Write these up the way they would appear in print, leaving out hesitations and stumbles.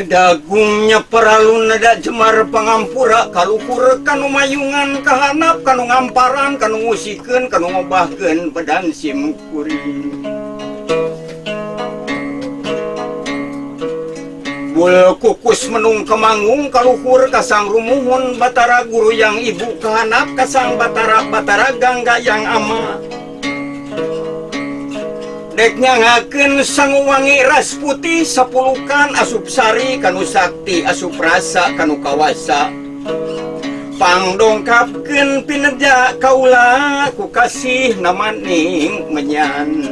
Dagungnya paralun nada jemar pangampura kaluhur kanu mayungan kahanap kanu ngamparan kanu ngusikeun kanu ngobahkeun badan sim kuring. Bul kukus menung kemangung kaluhur kasang rumuhun Batara Guru yang ibu kahanap kasang Batara Batara Gangga yang ama. Dek nyangakeun sanguwangi ras putih sapulukan asup sari kanu sakti asup rasa kanu kawasa. Pangdongkapkeun pinerja kaula ku kasih namaning menyan.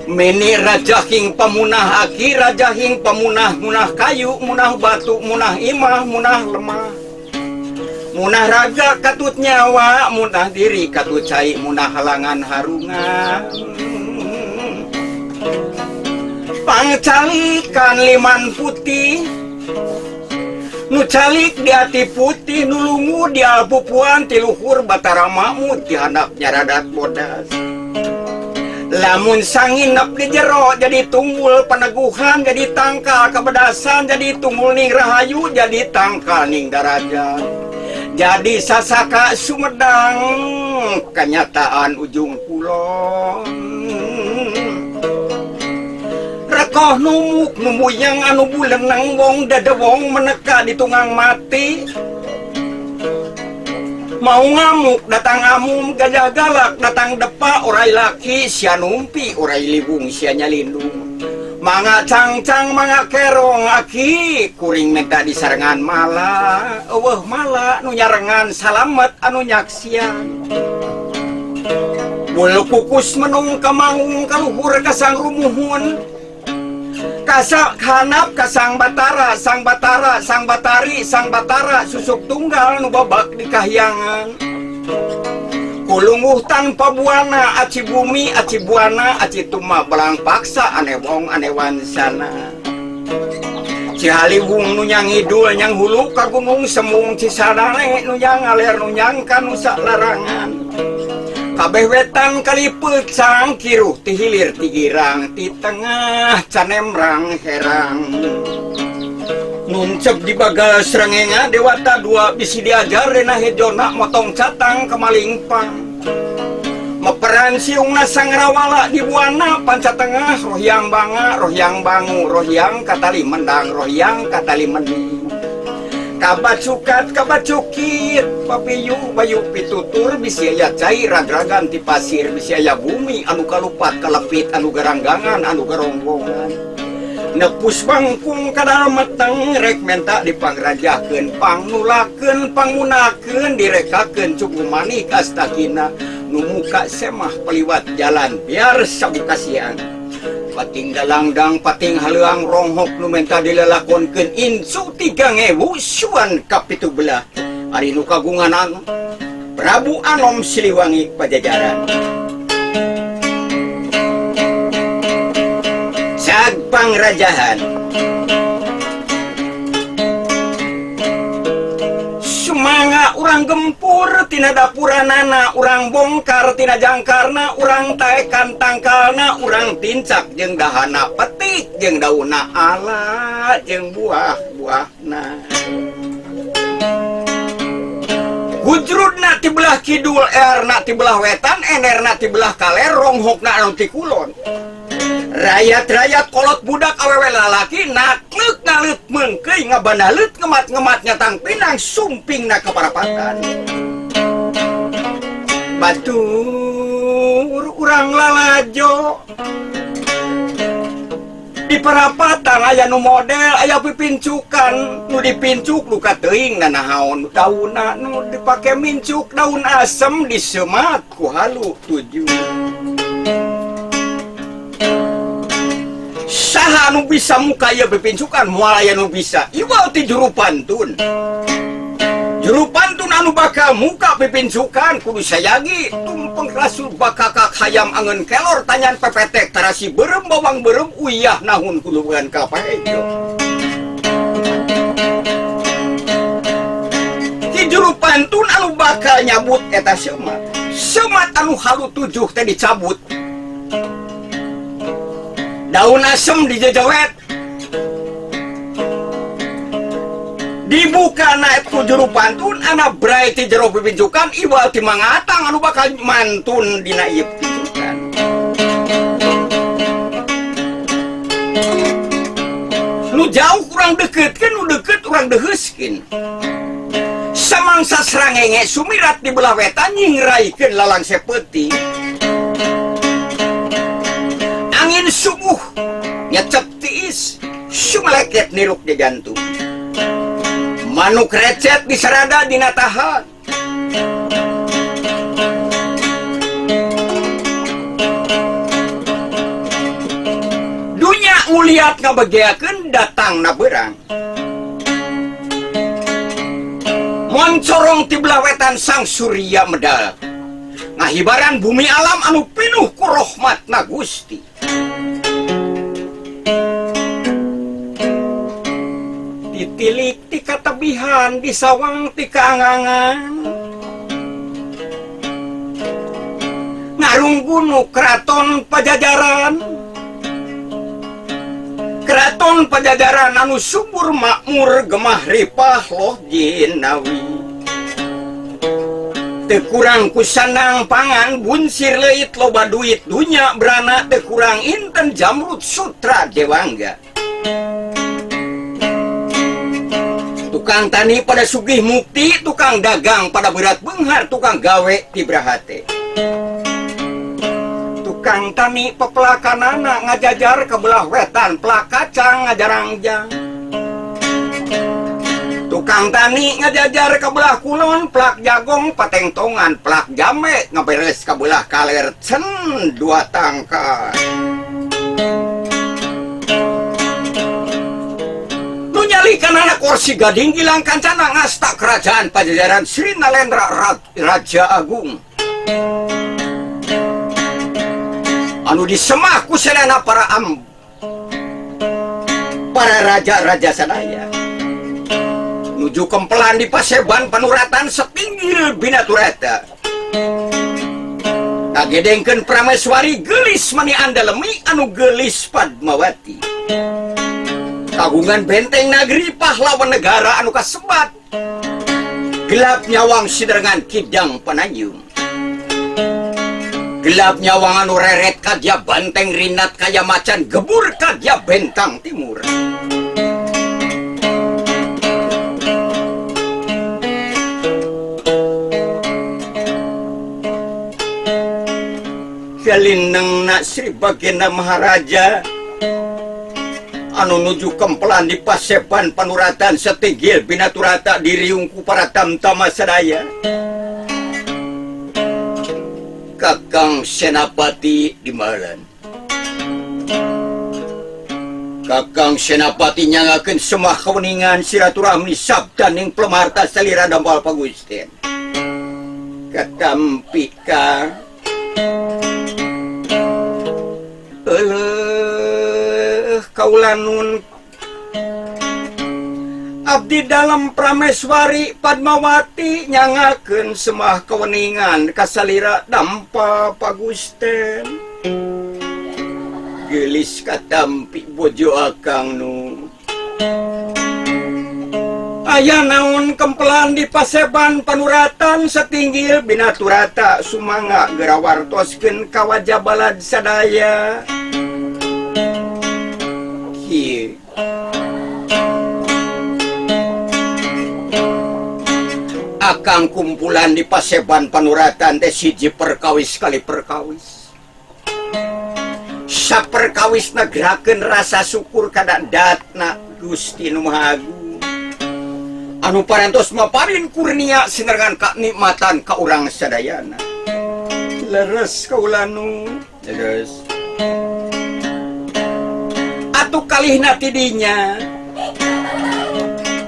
Meni rajahing pamunah aki rajahing pamunah munah kayu munah batu munah imah munah lemah. Munah raga katut nyawa munah diri katut cai munah halangan harungan. Pangcalikan liman putih nu calik di hati putih nulungu di alpupuan tiluhur Batara Mahmud di handap nyaradat bodas. Lamun sanginep di jero jadi tunggul peneguhan jadi tangkal kebedasan jadi tunggul ning rahayu jadi tangkal ning daraja. Jadi sasaka Sumedang kenyataan ujung kulon. Rekoh numuk numuyang anu buleneng wong dadewong meneka di tunggang mati. Mau ngamuk datang amum gajah galak datang depa orai laki sia numpi orai liwung sia nyalindung. Mangga cangcang mangga kerong aki kuring minta disarengan mala eueuh mala nu nyarengan salamet anu nyaksian. Bulu kukus menung kamangung kaluhur kasang rumuhun. Kasak hanap kasang Batara, sang Batara, sang Batari, sang Batara susuk tunggal nu babak di kahyangan. Kulunguh tanpa buana, aci bumi, aci buana, aci tuma belang paksa, ane wong, ane wansana. Cihaliwung nu nyang ngidul, nyang hulu ka gunung semung, Cisadane nu nyang ngaler, nu nyang ka nusa larangan. Kabeh wetan kali pecang, kiruh ti hilir ti girang, ti tengah canemrang herang. Nuncep di bagal srengenga dewata dua bisi diajar rena hejona motong catang kemalingpang. Meperan siungna sangrawala di buana panca tengah roh yang banga roh yang bangu roh yang katali mendang roh yang katali mening. Kabat sukat kabat cukit papiyu bayu pitutur bisi aya cai ragragan ti pasir bisi aya bumi anu kalupat kalepit anu garanggangan anu garonggongan. Nepus bangkung kadal meteng rek menta dipangrajakeun pangnulakeun pangunakeun direkakeun cukup manik astakina nu muka semah peliwat jalan biar sabukasian. Pating dalangdang pating haleuang ronghok nu menta dilelakonkeun incu 3000 suan kapitu belah ari nu kagungan anu Prabu Anom Siliwangi Pajajaran. Sag pangrajahan sumanga urang gempur tina dapuranana urang bongkar tina jangkarna urang taekan tangkalna urang tincak jeung dahana petik jeung dauna ala jeung buah-buahna. Hujrudna ti belah kidul erna ti belah wetan enerna ti belah kaler ronghokna anu ti kulon. Rayat-rayat kolot budak awewe lalaki nakleuk ngaleut meungkeuy ngabanalet ngemat-ngemat nyatang pinang sumpingna ka parapatan. Batur urang lalajo di parapatan aya nu model aya pipincukan nu dipincuk luka teuing nanahaon daunna nu dipake mincuk daun asem disemat ku halu tujuh. Saha nu bisa muka ieu pipincukan moal aya nu bisa iwal ti juru pantun. Juru pantun anu bakal muka pipincukan kudu sayagi tumpeng rasul bakakak hayam angeun kelor tanyan pepetek tarasi beureum bawang beureum uyah nahun kuluban kapaejo. Ti juru pantun anu bakal nyabut eta semat. Semat anu halu tujuh teh dicabut. Daun asem dijejewet. Dibuka naik ku juru pantun anak brai ti jero pipincukan iwal ti mangatang anu bakal mantun dina ieu pipincukan. Nu jauh kurang deketkeun, nu deket urang deuheuskeun. Samangsa srangenge sumirat di belah wetan nyingraikeun lalang sepeuting. Angin subuh nyecep tiis sumeleket niruk di jantung. Manuk recet disarada dina tahan. Dunya uliat ngabegeakeun datang na beurang. Moncorong ti belah wetan sang surya medal. Ngahibaran bumi alam anu pinuh ku rahmatna Gusti. Ditilik ti katebihan disawang ti kaangangan. Ngarunggunu keraton Pajajaran. Keraton Pajajaran anu subur makmur gemah ripah loh jinawi. Teu kurang ku sanang pangan bunsir leuit loba duit dunya berana teu kurang inten jamrut sutra dewangga. Tukang tani pada sugih mukti, tukang dagang pada berat beunghar, tukang gawe tibrahate. Tukang tani pepelakanana ngajajar ke belah wetan, pelak kacang ngajarangjang. Tukang tani ngajajar ke belah kulon, pelak jagong patengtongan, pelak jame ngaberes ke belah kaler cen dua tangkai. Nyalikan anak kursi gading gilang kancana ngasta kerajaan Pajajaran Sri Nalendra Raja Agung anu disemah ku sadana para raja-raja sadaya nuju kempelan di Paseban Panuratan setinggil binaturata kagedengkeun Prameswari geulis mani andalemi anu geulis Padmawati kagungan benteng nagri pahlawan negara anu kasebat gelap nyawang siderengan kidang pananjung gelap nyawang anu reret kadya banteng rinat kaya macan gebur kadya bentang timur. Galinengna Sri Bagenda Maharaja anu nuju kempelan di Paseban Panuratan setinggil binaturata diriungku para tamtama sadaya. Kakang Senapati dimalan. Kakang Senapati nyangakeun semah kaweningan silaturahmi sabda ning plemarta salira dampal pagusten. Katampi ka euleuh kaulanun abdi dalam Prameswari Padmawati nyangakeun semah keweningan kasalira dampa pagusten. Geulis katampi bojo akang nu aya naon kempelan di Paseban Panuratan setinggil binaturata sumangga gerawartoskeun ka wajah balad sadaya. Kieu akang kumpulan di Paseban Panuratan teh siji perkawis kali perkawis. Saperkawisna gerakeun rasa syukur kada datna Gusti Nu Maha Agung. Anu parantos maparin kurnia sinerengan kanikmatan ka urang sadayana. Leres kaula nu, leres. Atuh kalihna ti dinya.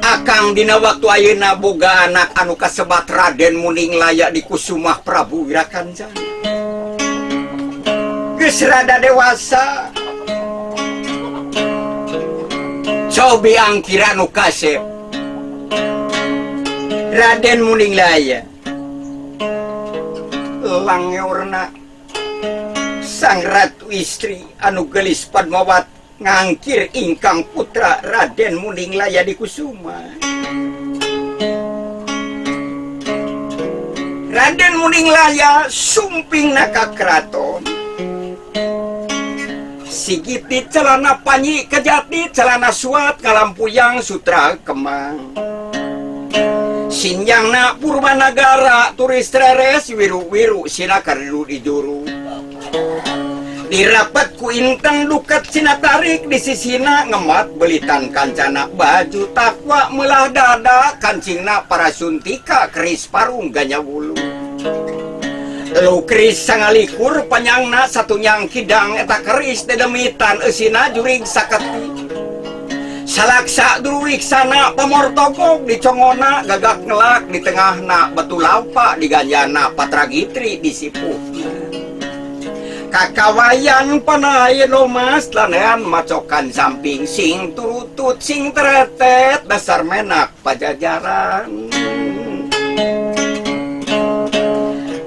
Akang dina waktu ayeuna boga anak anu kasebat Raden Muning Laya di Kusumah Prabu Wirakancana. Geus rada dewasa. Cobi angkira nu kasep. Raden Muning Laya. Langeurna Sang Ratu Istri anu gelis Padmawat ngangkir ingkang putra Raden Munding Laya di Kusuma. Raden Munding Laya sumping naka keraton. Sigiti celana panyi kejati celana suat kalampuyang sutra kemang. Sinjangna Purwanagara turis treres wiru-wiru sinakardu di juru. Dirapat ku inten duket sinatarik di sisina ngemat belitan kancana baju takwa melah dada kancingna para suntika keris parung ganya wulu. Lu keris sangalikur panyangna satunyang kidang eta keris dedemitan eusina jurig saketi. Salaksa duruwiksana pamortogog di congona gagak ngelak di tengahna batu laupa di ganjana patragitri di sipuhna. Kakawayan panai lomas lanean macokan samping sing turutut sing teretet dasar menak pajajaran.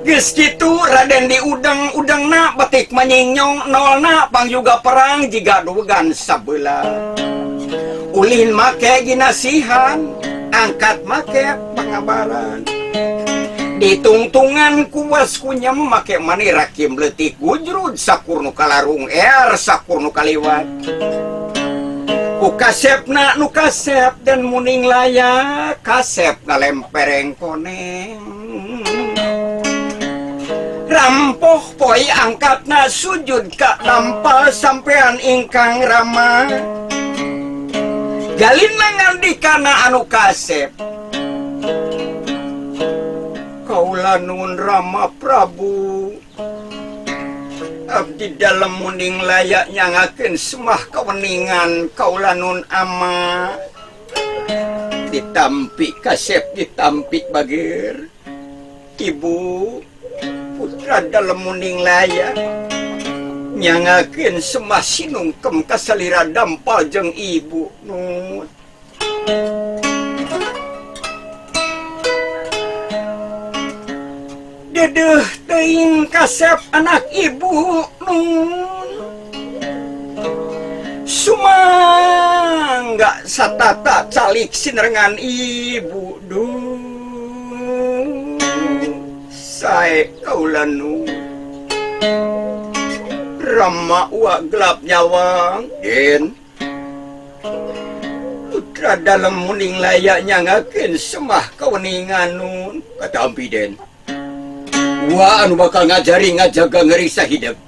Geus kitu Raden diudeng-udengna batik manyingnyong nolna pangjuga perang jiga dugan sabelah. Ulin make ginasihan angkat make pangabaran. Ditungtungan kuas kunyam make mani rakim letik gujrud sakurnu kalarung er sakurnu kaliwat. Ku kasepna nu kasep dan Munding Laya kasep ngalempereng koneng. Rampoh poi angkatna sujud ka dampal sampean ingkang rama. Galina ngandikana anu kasep. Kaula nuhun Rama Prabu. Abdi dalem Munding Laya nyangakeun semah kaweningan kaula nuhun ama. Ditampi kasep ditampi bageur. Ibu putra dalem Munding Laya nyangakeun semah sinungkem kasalira dampal jeung ibu nun. Dedeuh teuing kasep anak ibu nun. Sumangga satata calik sinerengan ibu duh. Sae kaula nun. Rama wa gelap nyawang den. Putra dalem Munding Laya nyangakeun semah kaweningan nun. Katampi den. Wa anu bakal ngajari ngajaga ngerisa hidup.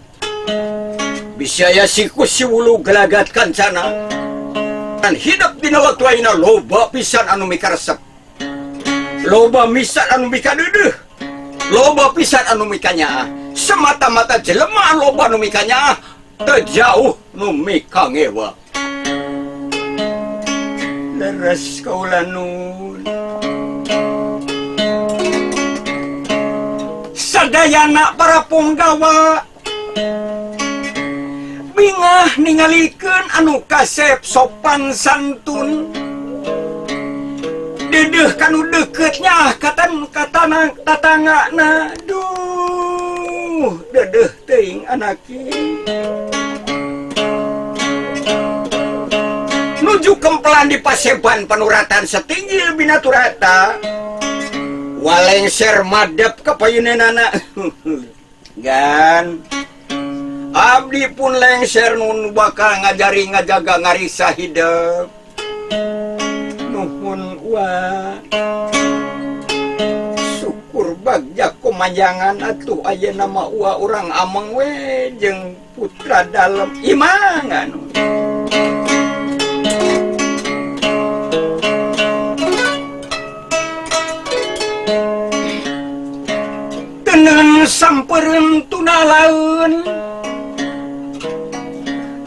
Bisa ya siku siwulu gelagat kancana. Dan hidup dina waktu ayeuna loba pisan anu mikaresep. Loba misan anu mikadeudeuh. Loba pisan anu mikanyaah. Semata-mata jelema loba nu mikanyaah teu jauh nu mikangewa. Leres kaula nun. Sadayana para punggawa bingah ningalikeun anu kasep sopan santun. Dedeuh kanu deukeutnya katan katana tatangana duh dedeuh teuing anaki. Nuju kempelan di paseban panuratan setinggil binaturata. Walengser madep ka payunenana. Gan abdi pun lengser nun bakal ngajari ngajaga ngarisa hidup. Nuhun wa. Syukur bagja kumanjangan atuh ayeuna mah wa urang ameng we jeung putra dalem imangan. Tenun sampereun tunalaeun.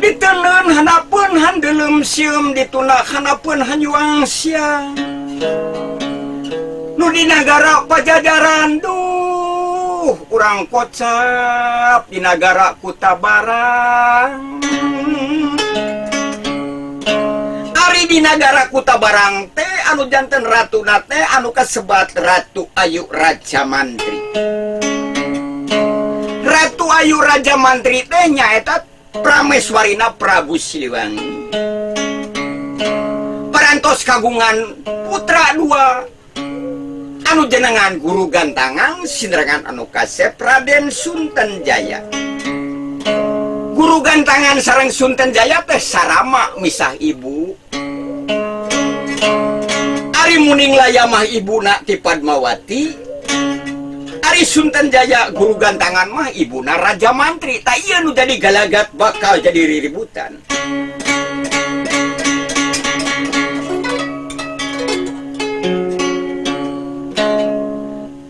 Ditenun hanapeun handeuleum sieum dituna hanapeun hanyuang siang. Nu di nagara Pajajaran duh urang kocap di nagara Kutabarang. Ari di nagara Kutabarang teh anu janten ratuna teh anu kasebat Ratu Ayu Raja Mantri. Ratu Ayu Raja Mantri teh nyaeta Prameswarina Prabu Siliwangi. Parantos kagungan putra dua anu jenengan Guru Gantangan sinrengan anu kasep Raden Sunten Jaya. Guru Gantangan sareng Sunten Jaya teh sarama misah ibu. Ari Muning Laya mah ibuna ti Padmawati. Ari Sunten Jaya Guru Gantangan mah ibuna Raja Mantri. Tak ieu nu jadi galagat bakal jadi riributan.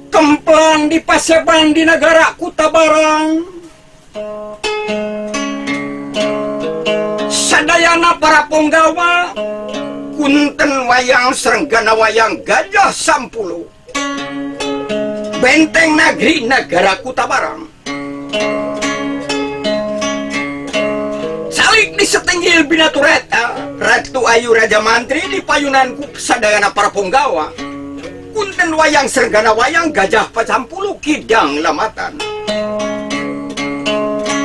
Kemplang di Paseban di negara Kutabarang. Sadayana para ponggawa kunten wayang srenggana wayang gajah sampulu. Benteng negeri negara Kutabarang. Salik di setenggil binatureta Ratu Ayu Raja Mantri di payunan ku sadayana para ponggawa. Kunten wayang srenggana wayang gajah pacampulu kidang lamatan.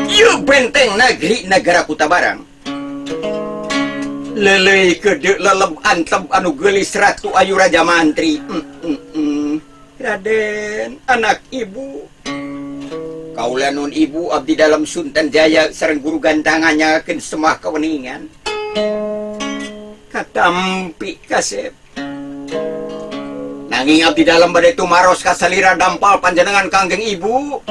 Ieu benteng negeri negara Kutabarang. Lelei kedek leleb antep anu geulis Ratu Ayu Raja Mantri. Raden, anak ibu. Kaula nun ibu abdi dalam Sunten Jaya sareng Guru Gantangannya keun semah kaweningan. Katampi kasep. Nanging abdi dalam bade tumaros ka salira dampal panjenengan Kangjeng Ibu.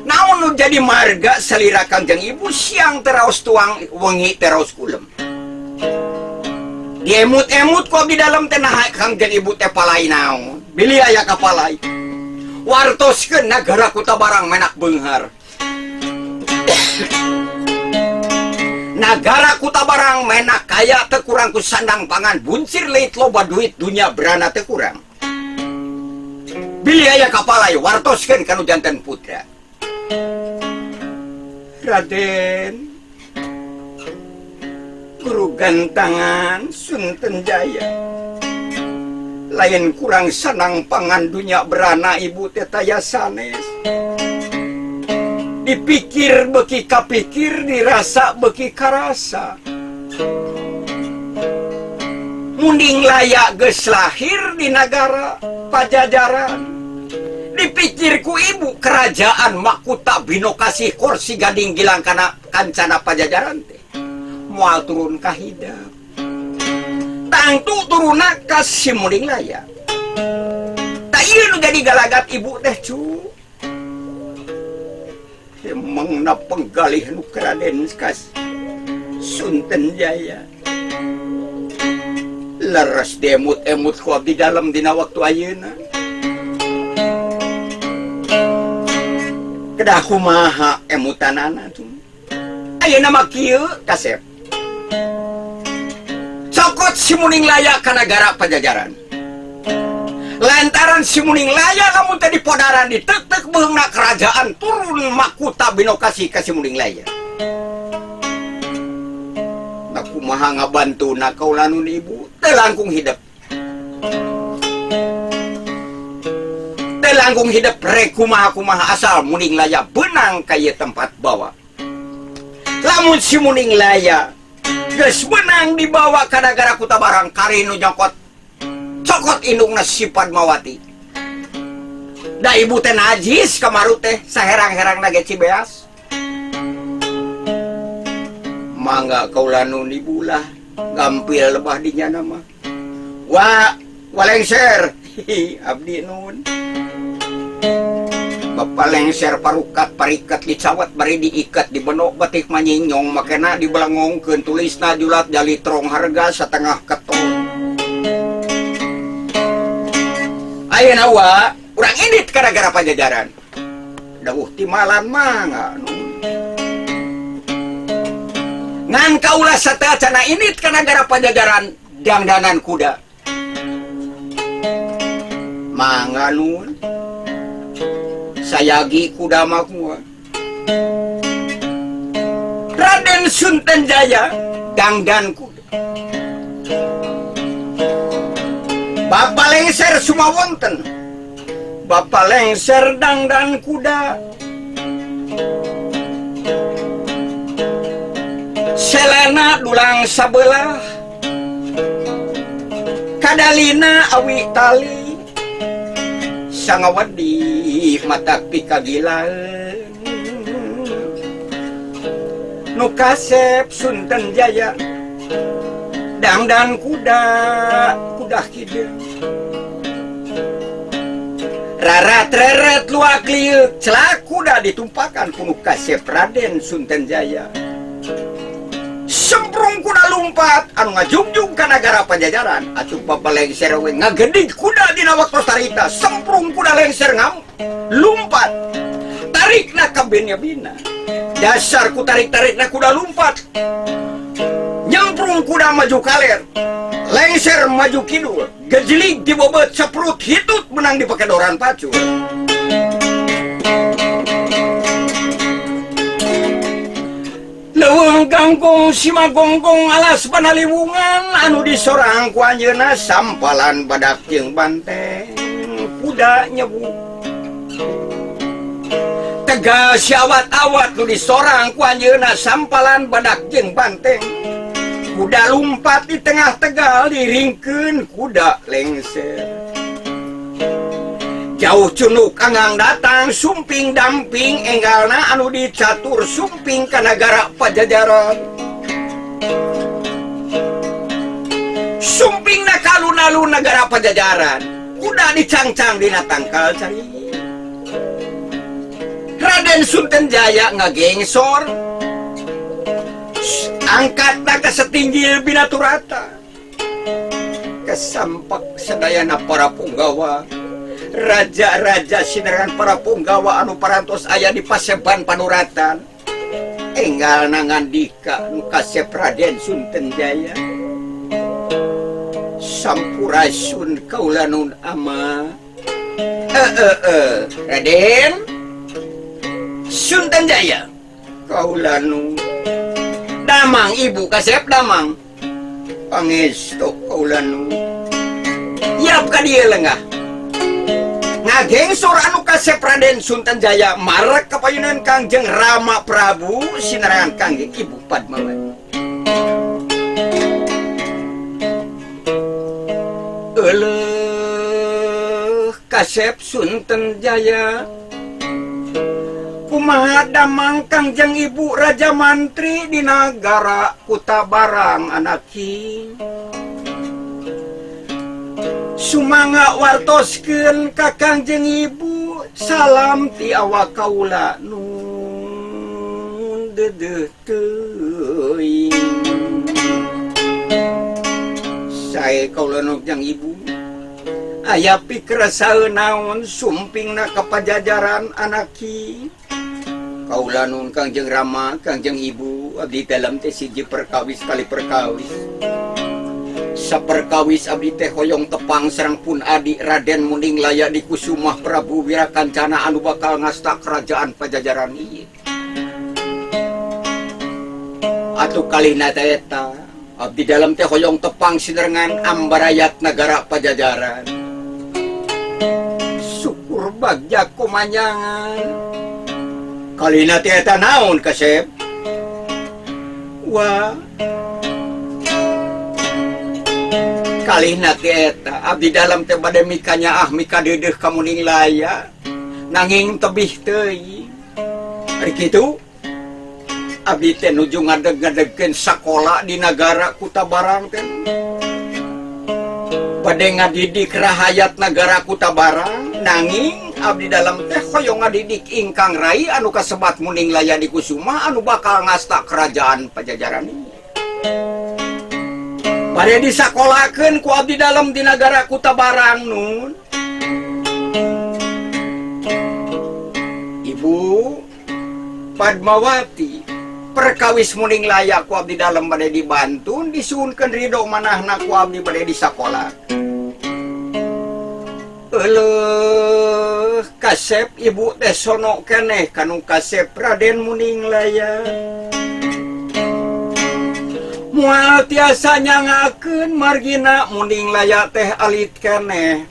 Naon nu jadi marga salira Kangjeng Ibu siang teraos tuang wengi teraos kulem. Diemut-emut ku abdi dalam teh naha Kangjeng Ibu teh palai naon. Bilih aya kapalai. Wartoskeun nagara Kutabarang menak beunghar. Nagara Kutabarang menak kaya teu kurang ku sandang pangan buncir leuit loba duit dunya berana teu kurang. Bilih aya kapalai wartoskeun kanu janten putra. Raden Guru Gantangan Sunten Jaya. Lain kurang sanang pangan dunya berana ibu teh taya sanes. Dipikir beki kapikir, dirasa beki karasa. Munding layak geus lahir di nagara Pajajaran. Dipikir ku ibu kerajaan Makuta Binokasih kursi gading gilang kana kancana Pajajaran teh. Moal turun ka hidep. Tangtu turuna ka si Muning Laya. Tak ieu nu jadi galagat ibu teh cu. Emangna penggalih nu Raden kas Sunten Jaya. Leres diemut-emut ku abdi dalam dina waktu ayeuna. Kedah kumaha emutanana tuh. Ayeuna mah kieu kasep. Cokot si Muning Laya ka nagara Pajajaran. Lantaran si Muning Laya lamun teh dipodaran ditek-tek beungna kerajaan turun Makuta Binokasih ka si Muning Laya. Na kumaha ngabantuna kaula nun ibu teu langkung hidep. Teu langkung hidep rek kumaha-kumaha asal Muning Laya beunang ka ieu tempat bawa. Lamun si Muning Laya geus menang dibawa ka nagara Kutabarang kari nu nyokot cokot indungna si Padmawati. Da ibu teh najis kamaru teh saherang-herangna ge Cibeas. Mangga kaula nun ibulah gampil lebah di nyana mah. Wa walengser abdi nun. Bapak lengser parukat parikat dicawat bari diikat dibenok batik manyinyong makena dibelangongkeun tulisna julat jali trong harga setengah keton. Ayeuna wa urang indit ka nagara Pajajaran. Dawuh timalan mangga nun. Ngan kaula sateuacanna indit ka nagara Pajajaran dangdanan kuda. Mangga nun. Sayagi kuda makua. Raden Sunten Jaya dangdan kuda. Bapak lengser sumawonten. Bapak lengser dangdan kuda. Selena dulang sabelah kadalina awi tali sangawadi mata pikagilaeun nu kasep Sunten Jaya dangdan kuda kuda hideung rarat reret luak liuk celak kuda ditumpakan ku nu kasep Raden Sunten Jaya. Semprung kuda lumpat anu ngajugjug ka nagara Pajajaran atuh babalengser we ngagedig kuda dina waktu tarita semprung kuda lengser ngam lumpat tarikna ka bina dasar ku tarik-tarikna kuda lumpat nyemprung kuda maju kaler lengser maju kidul gejlig dibobot seprut hitut menang dipakedoran pacul. Leuweung gangkong simagonggong alas panaliwungan anu disorang ku anjeunna sampalan badak jeung banteng kuda nyebu tegas awat-awat nu disorang ku anjeunna sampalan badak jeung banteng kuda lumpat di tengah tegal diringkeun kuda lengser jauh cunuk anggang datang sumping damping enggalna anu dicatur sumping ka nagara Pajajaran sumpingna ka alun-alun nagara Pajajaran kuda dicangcang dina tangkal cai Raden Sunten Jaya ngagengsor angkatna ka setinggil binaturata kesampak sadayana para punggawa raja-raja sineran para punggawa anu parantos aya di paseban panuratan enggal nangandika nu kasep Raden Sunten Jaya sampurasun kaula nun ama Raden Sunten Jaya kaula nun damang ibu kasep damang pangestu kaula nun yap ka dieu lengah ngagengsor anu kasep Raden Sunten Jaya marek kapayunan Kangjeng Rama Prabu sinarangan Kangjeng Ibu Padmawati. Euleuh kasep Sunten Jaya kumaha damang Kangjeng Ibu Raja Mantri di nagara Kutabarang anaki sumangga wartoskeun ka Kangjeng Ibu salam ti awak kaula nun deudeuh teuing sae kaula nu jang Ibu aya pikrasaeun naon sumpingna ka Pajajaran anaki kaula nun Kangjeng Rama Kangjeng Ibu abdi dalam teh siji perkawis kali perkawis saperkawis abdi teh hoyong tepang sareng pun adi Raden Munding Laya di Kusumah Prabu Wirakancana anu bakal ngasta kerajaan Pajajaran ieu. Atuh kalihna teh eta abdi dalam teh hoyong tepang sinerengan ambarayat nagara Pajajaran. Syukur bagja kumanjangan. Kalihna teh eta naon kasep? Wah kalihna teh eta abdi dalam teh bade mikanyaah mikadeudeuh ka Munding Laya nanging tebih teuing ari kitu abdi teh nuju ngadeg-ngadegkeun sakola di nagara Kutabarang teh bade ngadidik rahayat nagara Kutabarang nanging abdi dalam teh hoyong ngadidik ingkang rai anu kasebat Munding Laya di Kusuma anu bakal ngasta kerajaan Pajajaran ieu. Bade disakolakeun ku abdi dalam di nagara Kutabarang nun. Ibu Padmawati perkawis Munding Laya ku abdi dalam bade dibantu disuhunkeun ridho manahna ku abdi bade disakola. Euleuh kasep ibu teh sono keneh kanu kasep Raden Munding Laya. Moal tiasa nyangakeun margina Munding Laya teh alit keneh.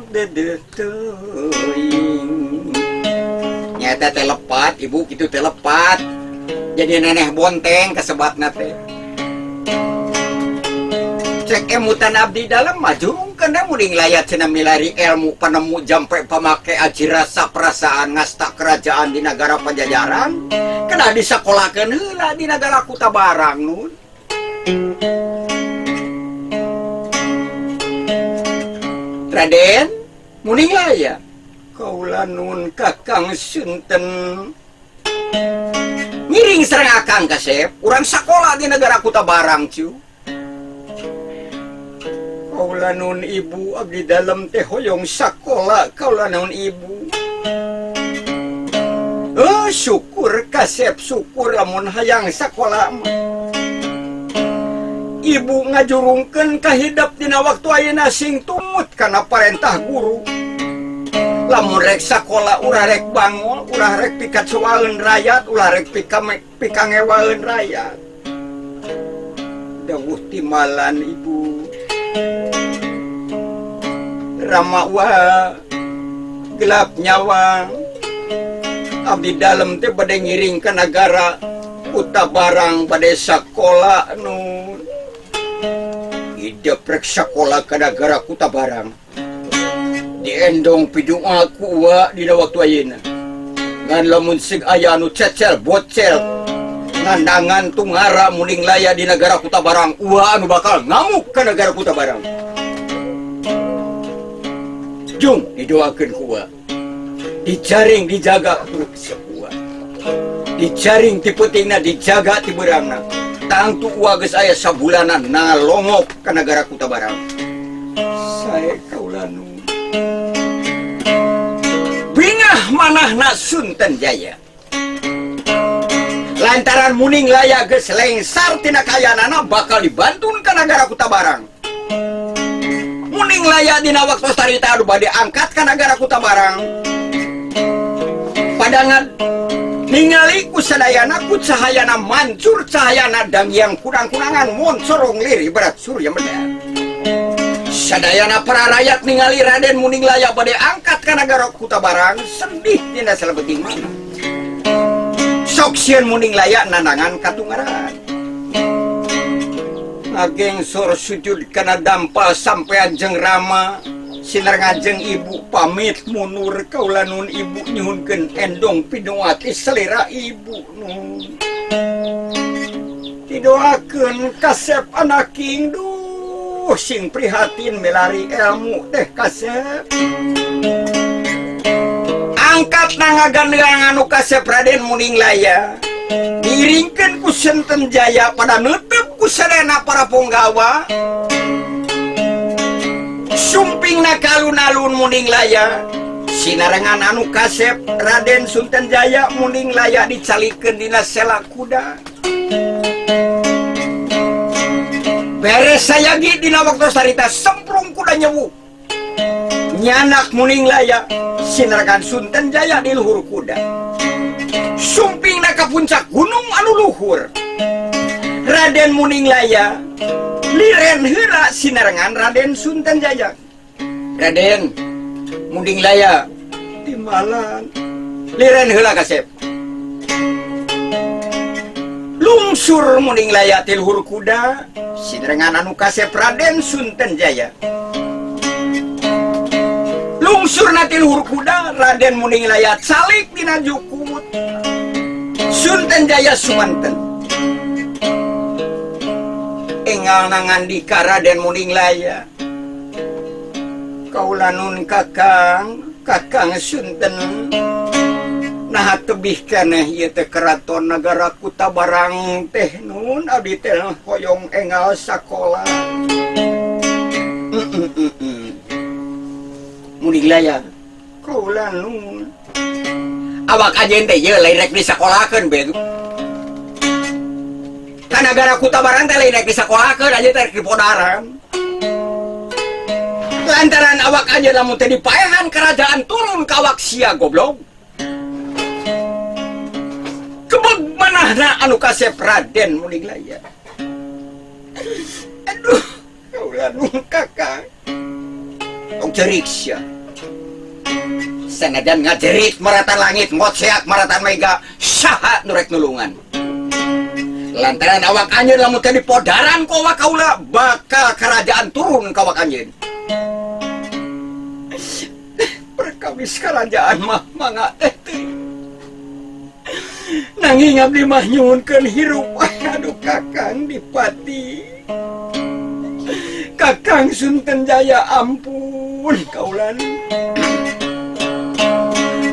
Deudeuh teuing. Nyata teh lepat ibu kitu teh lepat. Jadi neneh bonteng kasebatna teh. Cek emutan abdi dalem mah jurungkeun da Munding Laya cenah milari ilmu panemu jampe pamake aji rasa perasaan ngasta kerajaan di nagara Pajajaran kena disakolakeun heula di nagara Kutabarang nun. Raden Munding Laya kaula nun Kakang Sunten ngiring sareng akang kasep urang sakola di negara Kutabarang cu. Kaula nun ibu abdi dalem teh hoyong sakola kaula nun ibu. Oh syukur kasep syukur lamun hayang sakola mah. Ibu ngajurungkeun kahidep dina waktu ayeuna sing tumut kana parentah guru. Lamun rek sakola ulah rek bangol, ulah rek pikacuaeun rakyat, ulah rek pikangewaeun rakyat. Dawuh timalan ibu. Rama wa gelap nyawa abdi dalem teh bade ngiring ka nagara Kutabarang bade sakola nun. Hidup rek sakola ka nagara Kutabarang. Diendong pidunga ku uwa dina waktu ayeuna. Ngan lamun sig aya anu cecel bocel ngandangan tungara Munding Laya di nagara Kutabarang uwa anu bakal ngamuk ka nagara Kutabarang. Jung didoakeun ku uwa. Dijaring dijaga ku uwa. Dijaring ti peutingna dijaga ti beurangna. Tangtu uwa geus aya sabulanan nalongok ka nagara Kutabarang. Sae kaula nu. Bingah manahna Sunten Jaya. Lantaran Munding Laya geus lengsar tina kayanana bakal dibantun ka nagara Kutabarang. Munding Laya dina waktu sarita anu bade angkat ka nagara Kutabarang. Padangan ningali ku sadayana ku cahayana mancur cahayana dangyang kunang-kunangan moncorong lir ibarat surya medar. Sadayana para rakyat ningali Raden Munding Laya bade angkat ka nagara Kutabarang sedih dina salebeting mana. Sok sieun Munding Laya nandangan katungaran. Ngagengsor sujud kana dampal sampean jeung Rama sinareng ibu pamit mundur kaula nun ibu nyuhunkeun endong pidoa ti selera ibu nun. Didoakeun kasep anaking duh sing prihatin milari ilmu teh kasep. Angkat nangagandeang anu kasep Raden Munding Laya diiringkeun ku Sunten Jaya pada neuteup ku sadayana para punggawa. Sumpingna ka alun-alun Munding Laya sinarengan anu kasep Raden Sunten Jaya Munding Laya dicalikeun dina sela kuda. Beres sayagi dina waktu sarita semprung kuda nyewu. Nyanak Munding Laya sinarengan Sunten Jaya di luhur kuda. Sumpingna ka puncak gunung anu luhur. Raden Munding Laya liren heula sinarengan Raden Sunten Jaya. Raden Munding Laya timalan liren heula kasep. Lungsur Munding Laya ti luhur kuda sinarengan anu kasep Raden Sunten Jaya. Lungsurna ti luhur kuda Raden Munding Laya calik dina jukut. Sunten Jaya sumanten. Engal nangandika Raden Munding Laya. Kaula nun Kakang, Kakang Sunten. Naha tebih keneh ieu teh keraton nagara Kutabarang teh nun abdi teh hoyong engal sakola. Munding Laya kaula nun. Awak ajen teh ieu lain rek disakolakeun be. Ka nagara Kutabarang teh lain rek disakolakeun aja teh rek dipodaran. Lantaran awak aja lamun teh dipaehan kerajaan turun ka awak sia goblok. Kebeg manahna anu kasep Raden Munding Laya. Aduh, kaula nun Kakang. Tong cerik sia. Sanajan ngajerit maratan langit, ngoceak maratan mega, saha nu rek nulungan. Lantaran awak anjeun lamun teu dipodaran ku awak kaula bakal kerajaan turun ka awak anjeun. Perkawis kerajaan mah mangga teh teuing. Nanging abdi mah nyuhunkeun hirup aduh Kakang Dipati. Kakang Sunten Jaya ampun kaula.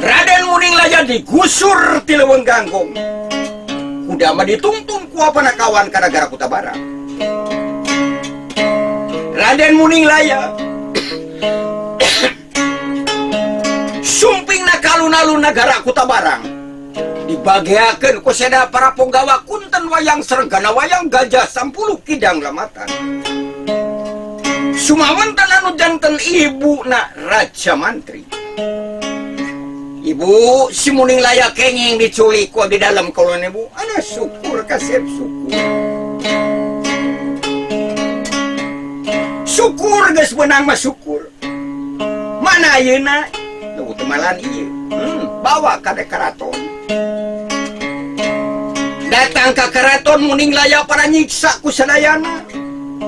Raden Muning Laya digusur ti Leuweung Gangkong. Kuda mah ditungtung ku panakawan ka nagara Kutabarang. Raden Muning Laya sumpingna ka alun-alun nagara Kutabarang. Dibageakeun ku seda para punggawa kunten wayang srenggana wayang gajah 10 kidang lamatan. Sumawonten anu janten ibuna Raja Mantri. Ibu si Muning Laya kenging diculik ku di dalam kolon ibu. Aduh syukur kasep syukur. Syukur geus beunang mah syukur. Mana ayeuna? Teu temalan ieu. Bawa ka keraton. Datang ka keraton Muning Laya pada nyiksa ku sadayana.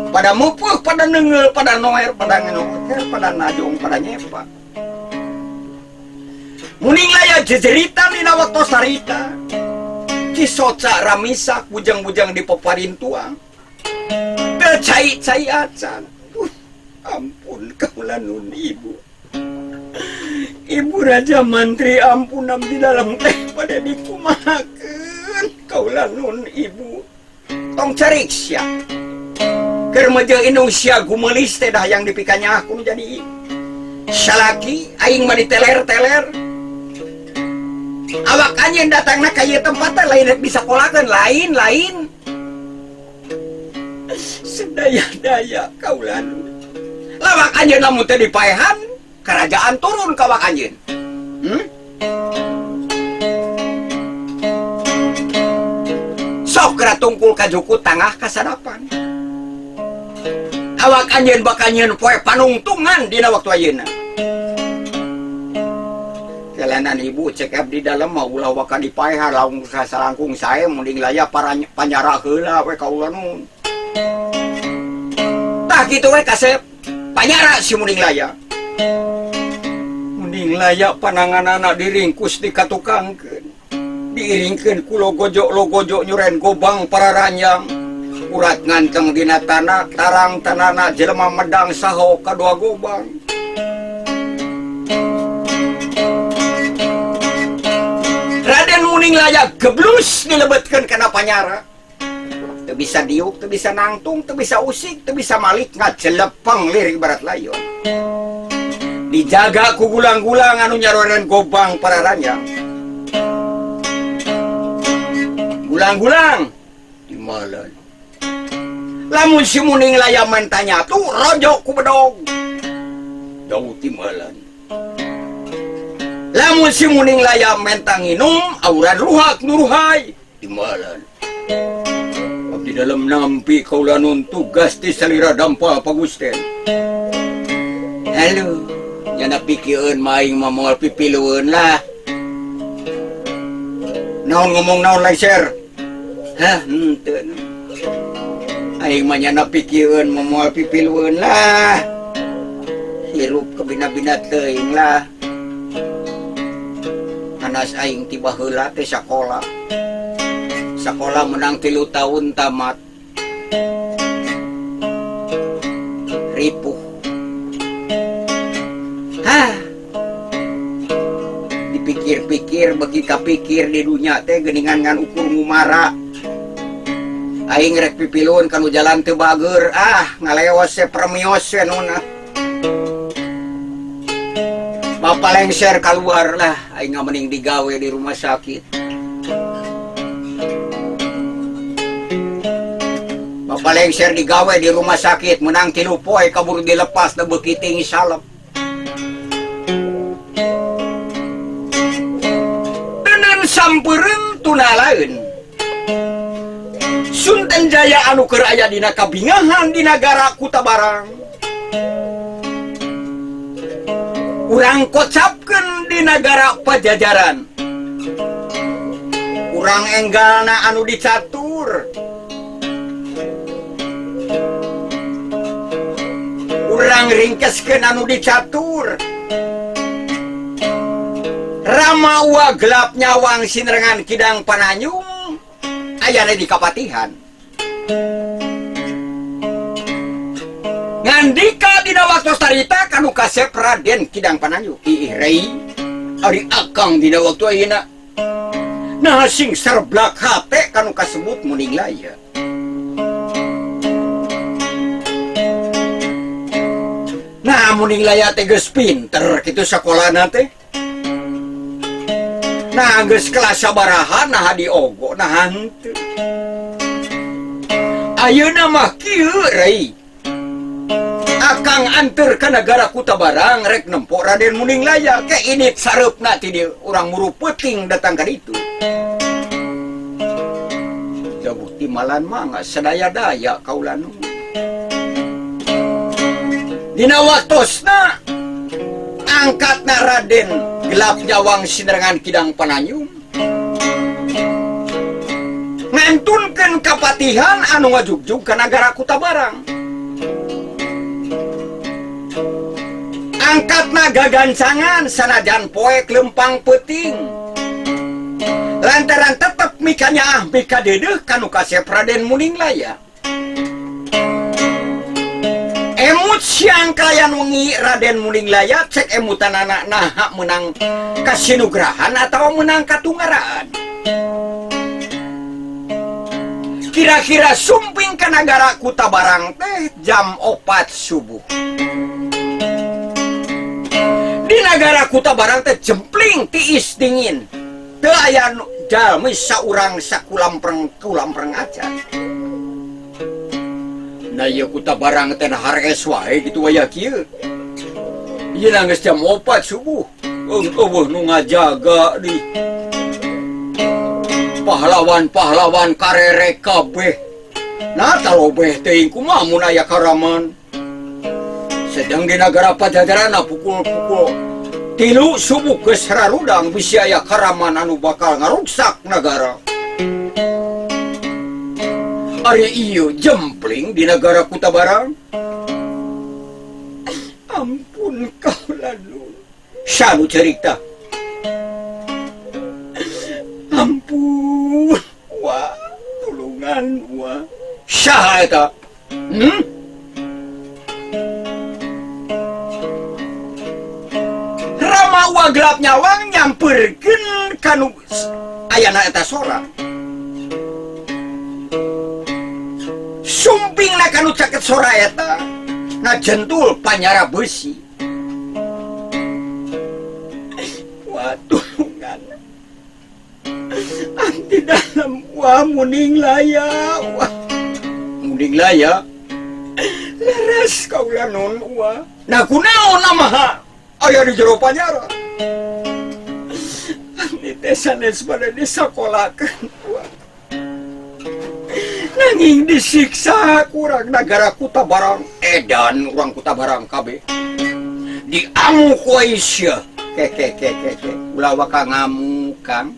Pada mupeuh, pada neunggeul, pada noer, pada ngenoker, pada najong, pada nyepa. Muning Laya jejeritan dina waktu sarita. Cisoca ramisak bujang-bujang di peparintuang. Teu cai-cai acan. Ampun kaula nun ibu. Ibu Raja Mantri ampun abdi dalam teh pada dikumahakeun kaula nun ibu. Tong carik sia. Keur meujeuh indung sia gumeulis teh dah yang dipikanya aku jadi salaki aing mah diteler-teler. Awak anjeun datangna ka ieu tempat teh lain rek disakolakeun lain-lain. Sedaya-daya kaula nun. Lawak anjeun lamun teh dipaehan kerajaan turun ka awak anjeun. Sok geura tungkul ka juku tangah kasadapan. Awak anjeun bakal nyieun poe panungtungan dina waktu ayeuna. Jalanan ibu cek abdi dalam mah ulah waka dipaehan laung sasalangkung sae Muning Laya panyara heula we kaula nun. Tah kitu we kasep panyara si Muning Laya. Muning Laya pananganana diringkus dikatukangkeun. Diiringkeun ku logojok-logojok nyuren gobang para ranjang. Urat nganteng dina tanah tarang tanana jelema medang saho kadua gobang. Raden Muning Laya geblus dilebetkeun kana panyara. Teu bisa diuk, teu bisa nangtung, teu bisa usik, teu bisa malik ngajelepeng lirik barat layon. Dijaga ku gulang-gulang anu nyaroren gobang para ranjang. Gulang-gulang dimalan. Lamun si Muning Laya mentanya tuh rojok ku bedog. Jauh timalan. Lamun si Muning Laya mentang nginum auran ruhak nuruhai timalan. Abdi dalam nampi kaula nun tugas ti salira dampa pagusten. Halo, nyana pikieun maing mah moal pipilueun lah. Naon ngomong naon lengser? Hah, henteu. Aing mah nyana pikieun mah moal pipilueun lah. Hirup kabina-bina teuing lah. Anas aing ti baheula teh sakola. Sakola menang 3 tahun tamat. Ripuh. Hah. Dipikir-pikir bagi kapikir di dunya teh geuningan ngan ukur ngumara. Aing rek pipilun kanu jalan teu bager, ah ngaleos se permios we nuna. Bapak lengser keluar lah, aing mending digawe di rumah sakit. Bapak lengser digawe di rumah sakit, menang 3 poe kabur dilepas da beuki ting salep. Deuneun sampeureun tunalaeun. Sunten Jaya anu keur aya dina kabingahan di nagara Kutabarang. Urang kocapkeun di nagara Pajajaran. Urang enggalna anu dicatur. Mangringkeskeun anu dicatur. Rama Wa gelap nyawang sinerengan Kidang Pananyung ayana di Kapatihan. Ngandika dina waktu tarita kanu kasep Raden Kidang Pananyung. Ih rei, ari akang dina waktu ayeuna. Nah sing serblak hate kanu kasebut Muning Laya. Nah Muning Laya teh geus pinter kitu sakolana teh. Nah geus kelas sabaraha nah diogo nah henteu. Ayeuna mah kieu rei. Akang anteur ka nagara Kutabarang rek nempo Raden Muning Laya ke init sareupna ti dieu urang muru peuting datang ka ditu. Jabuh timalan mah sadaya-daya kaula nu. Dina waktosna angkatna Raden gelap nyawang sinerengan Kidang Pananyung ngantunkeun kapatihan anu ngajugjug ka nagara Kutabarang. Angkatna gagancangan sanajan poek lempang peuting lantaran tetep mikanyaah mikadeudeuh kanu kasep Raden Muning Laya. Emut siang kalayan wengi Raden Muning Laya cek emutan anak naha menang kasinugrahan atau menang katungaraan. Kira-kira sumping ka nagara Kutabarang teh jam 4 subuh. Di nagara Kutabarang teh jempling tiis dingin. Teu aya jalmi saurang sakulampreng-kulampreng aja. Nah ieu Kutabarang teh harees wae kitu waya kieu. Ieu geus jam 4 subuh. Eueuh nu ngajaga di pahlawan-pahlawan karere kabeh. Nah talobeh teuing kumaha mun aya karaman. Sedang di nagara Pajajaran pukul-pukul 3 subuh geus rarudang bisi aya karaman anu bakal ngaruksak nagara. Ari ieu jempling di nagara Kutabarang. Ampun kaula nu. Sanu cerita. Ampun, wah, tulungan wah. Saha eta? Rama Wa gelap nyawang nyamperkeun kanu ayana eta sora. Sumpingna kanu caket sora eta ngajentul panyara beusi. Wah, tulungan. Anti dalam wah Muning Laya, wah Muning Laya. Leres kaula nun wah. Nah kunaon namaha aya di jero panyara. Anti teh sanes bade disakolakeun wah. Nanging disiksa kurang nagara Kutabarang edan urang Kutabarang kabeh. Diamuk wae sia. Ke ke ke ke ke ulah waka ngamuk Kang.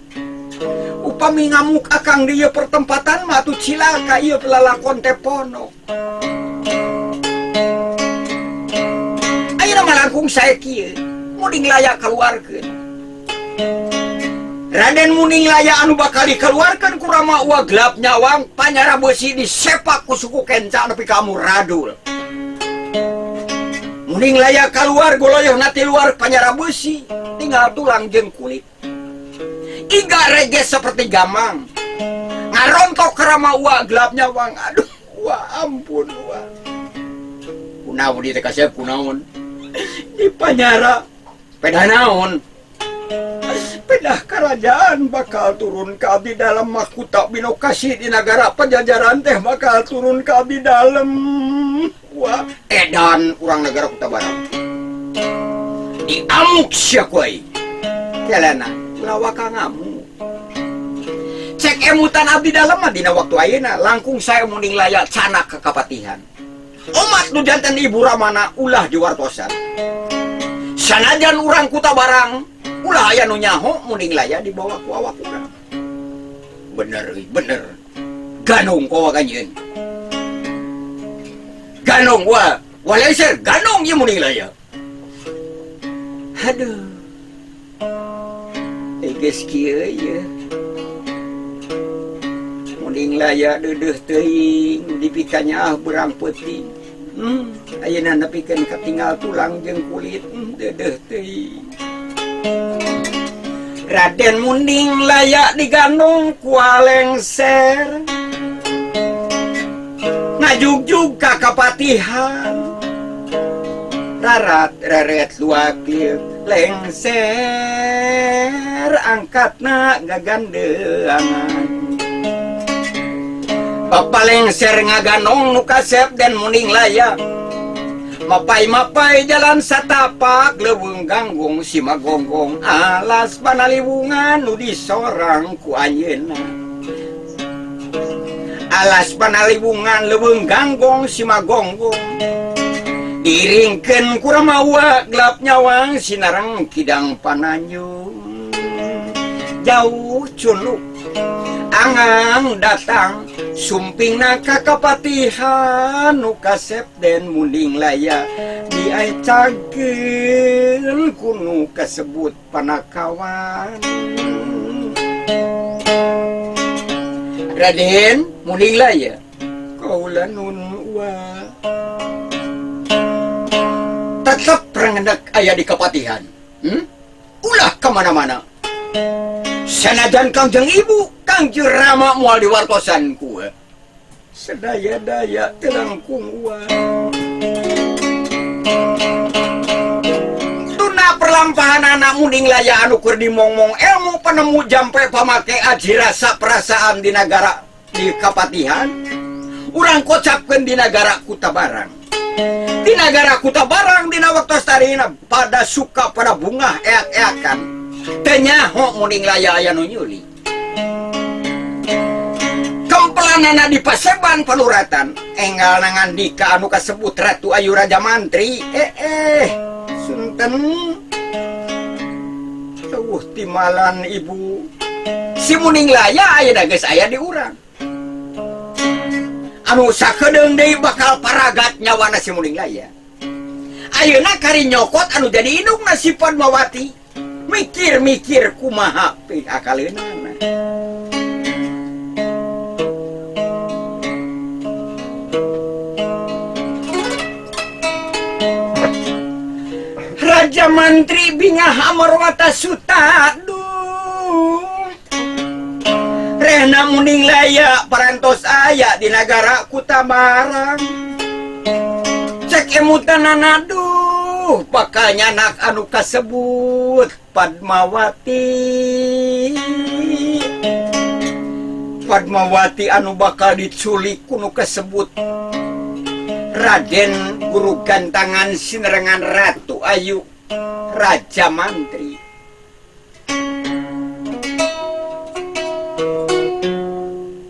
Upami ngamuk akang di ieu pertempatan mah atuh cilaka ieu lalakon teh ponok. Ayeuna mah langkung sae kieu, Muning Laya kaluarkeun. Raden Muning Laya anu bakal dikeluarkeun ku Rama Wa gelap nyawang panyara beusi disepak ku suku kenca nepi ka amuradul. Muning Laya kaluar goloyohna ti luar panyara beusi tinggal tulang jeung kulit. Iga reges seperti gamang ngarontok ke Rama Wa gelap nyawang. Aduh wa ampun wa kunaon di teh kasep kunaon di panyara pedah naon pedah kerajaan bakal turun ka abdi dalam mahkota binokasi di nagara Pajajaran teh bakal turun ka abdi dalam wa edan urang nagara Kutabarang diamuk sia kuai kelana lawaka ngamuk cek emutan abdi dalam mah dina waktu ayeuna langkung saya Muning Laya canak ke kapatihan omat nu janten ibu ramana ulah diwartosan sanajan urang Kutabarang ulah aya nu nyaho Muning Laya dibawa ku awak urang. Bener bener ganung ku awak anjeun ganung wa. Walengser ganong ieu Munding Laya. Aduh. Geus kieu ieu. Munding Laya deudeuh teuing dipikanya ah berang peuting. Ayeuna nepikeun katinggal tulang jeung kulit deudeuh teuing. Raden Munding Laya digandong ku Lengser. Ngajugjug ka kapatihan. Rarat reret luak liuk lengser angkatna gagandeangan. Bapa Lengser ngaganong nu kasep Den Munding Laya. Mapai-mapai jalan satapak leuweung ganggung simagonggong alas panaliwungan nu disorang ku anjeunna. Alas panaliwungan leuweung ganggong simagonggong diringkeun ku ramawa gelap nyawang sinareng kidang pananjung. Jauh culuk angang datang sumpingna ka kapatihan nu kasep Den Munding Laya diacakeun ku nu kasebut panakawan. Raden Munding Laya kaula nun wa tetep rengenek aya di kapatihan. Ulah kemana-mana. Sanajan Kangjeng Ibu, Kangjeng Rama moal diwartosan ku. Sedaya-daya teu langkung wa. Tuna perlampahan anak Munding Laya anu keur dimongmong ilmu penemu jampe pamake aji rasa perasaan di nagara di kapatihan. Urang kocapkeun di nagara Kutabarang. Di nagara Kutabarang dina waktos tarina pada suka pada bungah eak-eakan. Teu nyaho Munding Laya aya nu nyuli. Kempelanana di paseban panuratan enggal nangandika anu kasebut Ratu Ayu Raja Mantri. Sunten eueuh timalan ibu. Si Munding Laya ayeuna geus aya di urang. Anu sakedeung deui bakal paragat nyawana si Munding Laya. Ayeuna kari nyokot anu jadi indungna si Padmawati. Mikir-mikir kumaha pihakaleunana. Raja Mantri bingah Amarwata Suta duh. Rehna Munding Laya parantos aya di nagara Kutabarang. Cek emutanana duh bakal nyanak anu kasebut Padmawati. Padmawati anu bakal diculik ku nu kasebut Raden Guru Gantangan sinerengan Ratu Ayu Raja Mantri.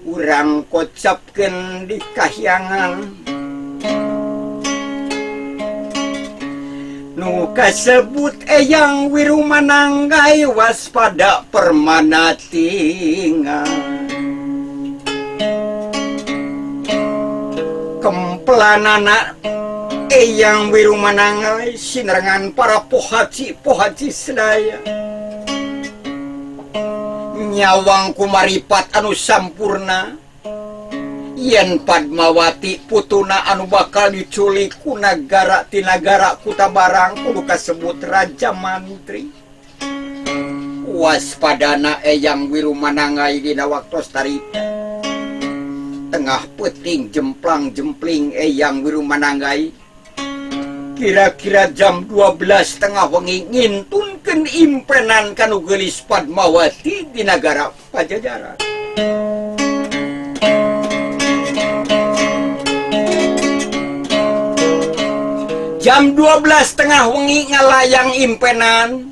Urang kocapkeun di kahyangan nu kasebut Eyang Wirumananggai waspada permana tinggal. Kemplanana Eyang Wirumananggai sinerengan para pohaci-pohaci sedaya. Nyawang kumaripat anu sampurna yen Padmawati putuna anu bakal diculik ku nagara ti nagara Kutabarang kudu kasebut Raja Mantri. Waspadana Eyang Wirumananggai dina waktos tarita. Tengah peuting jemplang-jempling Eyang Wirumananggai. Kira-kira jam 12 tengah wengi ngintunkeun impenan kanu geulis Padmawati di nagara Pajajaran. Jam 12 tengah wengi ngalayang impenan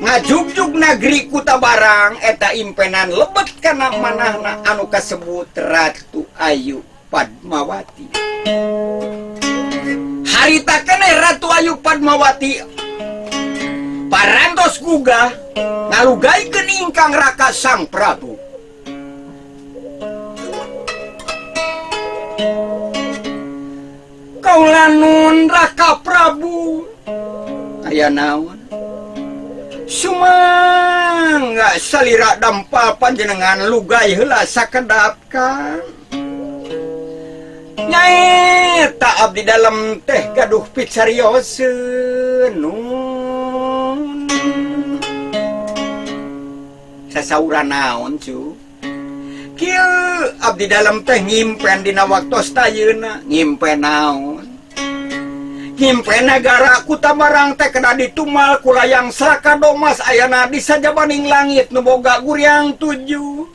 ngajugjug nagri Kutabarang eta impenan lebet kana manahna anu kasebut Ratu Ayu Padmawati. Harita keneh Ratu Ayu Padmawati parantos gugah ngalugaikeun ingkang raka Sang Prabu. Kaula nun Raka Prabu. Aya naon? Sumangga salira dampal panjenengan lugai heula sakedap Kang. Nyaeta abdi dalem teh gaduh picarioseun nun. Sasauran naon cu? Kieu abdi dalem teh ngimpen dina waktos tayeuna, ngimpen naon? Ngimpen nagara Kutabarang teh kena ditumal ku layang Salaka Domas ayana di sajabaning langit nu boga guriang tujuh.